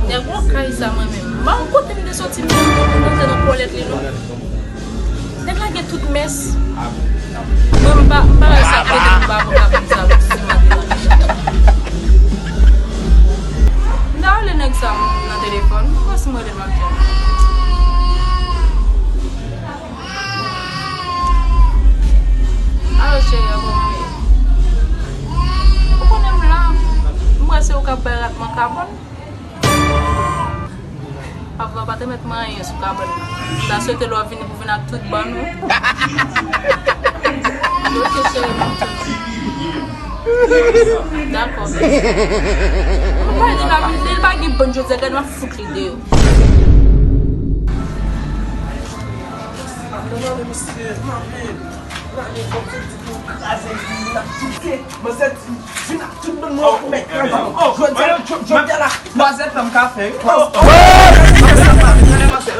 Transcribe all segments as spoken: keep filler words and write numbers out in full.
Nèg, yon kay sa mwen menm. M pa konn kote m te soti, m te rantre nan kòlèt li non. Nèg la gen tout mès. Mwen, m pa, m pa wè sa k mete m pa konn rakonte sa, si m ate nan mechan. M ta rele nèg sa nan telefòn, m wè si m rele l m ap jwenn. Alo, cheri, kòman w ye? Ou konnen m la, m wè se ou k ap bay rat mwen kabòn. Papa, pa te mèt mwen anyen sou kabòn nan. M ta swete lè w vini pou vin ak tout bann ou. Ok, cheri, m ap tann ou. Dakò. Mwen pa di la, li pa gen bann jodi a, gade m ap fout li deyò. Mwen se di, vin ak tout bann mwen pou mèt kraze. Oh, jodi a, jodi a la, manzè tanm kafe.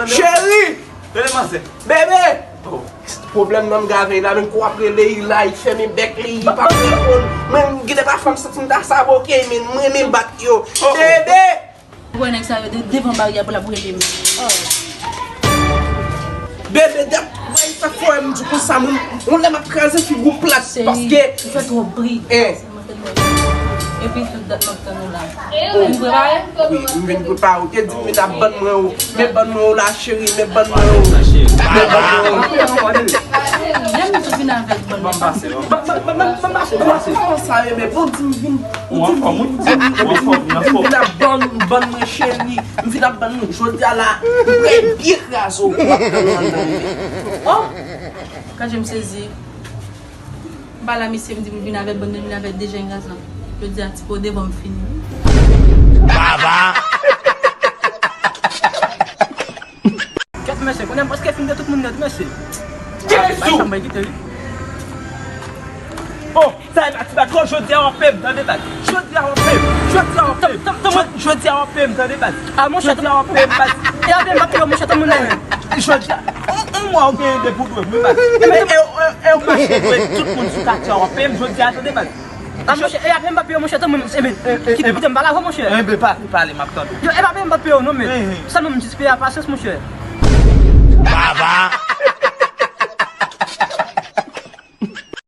Cheri! Bebe! Pwoblèm nan m gave la, men kou ap rele, li la, li fèmen bèk li, li pa reponn. Men m gen de pafwa m santi m ta saboke, men m renmen bat yo. Bebe! Ou wè nèg sa yo de-, devan baryè pou l ap rele m. Bebe, dèp, wè, sa fò m di konsa, moun, moun lè m ap kraze figi w plat, paske ou fè twòp bri. Eh. Epi tout dat m ap tann ou la. Ou vin prepare? Wi, m vin prepare. Ou te di m vin ap bann mwen ou. Men bann mwen ou la, cheri, men bann mwen ou. Men bann mwen ou. Menm tou vin avèk bann mwen. Ban, ban, ban, ban, ban, ban, ban, ban, sa yo, men bon, di m vin. Ou di m vin, ou di m vin, ou di m vin, vin ap bann, bann mwen cheri, m vin ap bann nou jodi a la, m prè byen kraze w, w ap tann ou anndan rive. Oh! Gad jan m sezi. M pale a misye, m di m vin avèk bann, vin avèk dejen gaz lan. Jodi a, ti po devan m fini. Baba! Kèt mesye, konnen m prèske fin de tout moun nèt, mesye. Jezi! Bay sa m bay kite, wi. Oh, sa e pa ti bat, oh, jodi a w ap peye m, tande, baz. Jodi a w ap peye m, jodi a w ap peye m. Jodi a w ap peye m, tande, baz. Ah, monchè, jodi a w ap peye m, baz. E apre m ap peye w, monchè, tann moun nan. Jodi a, on, on mwa ou genyen depi w dwe m, wi, baz. E, e, e, e, ou mache dwe tout moun sou katye a, w ap peye m jodi a, tande, baz. Ah, monchè, e apre m pa peye w, monchè, tann mwen, e, men, kite m pale avè w, monchè. Enben, pale, pale, m ap tande w. Yo, e pa peye m pa peye w, non, men. Sèlman m jis peye a pasyans, monchè. Baba!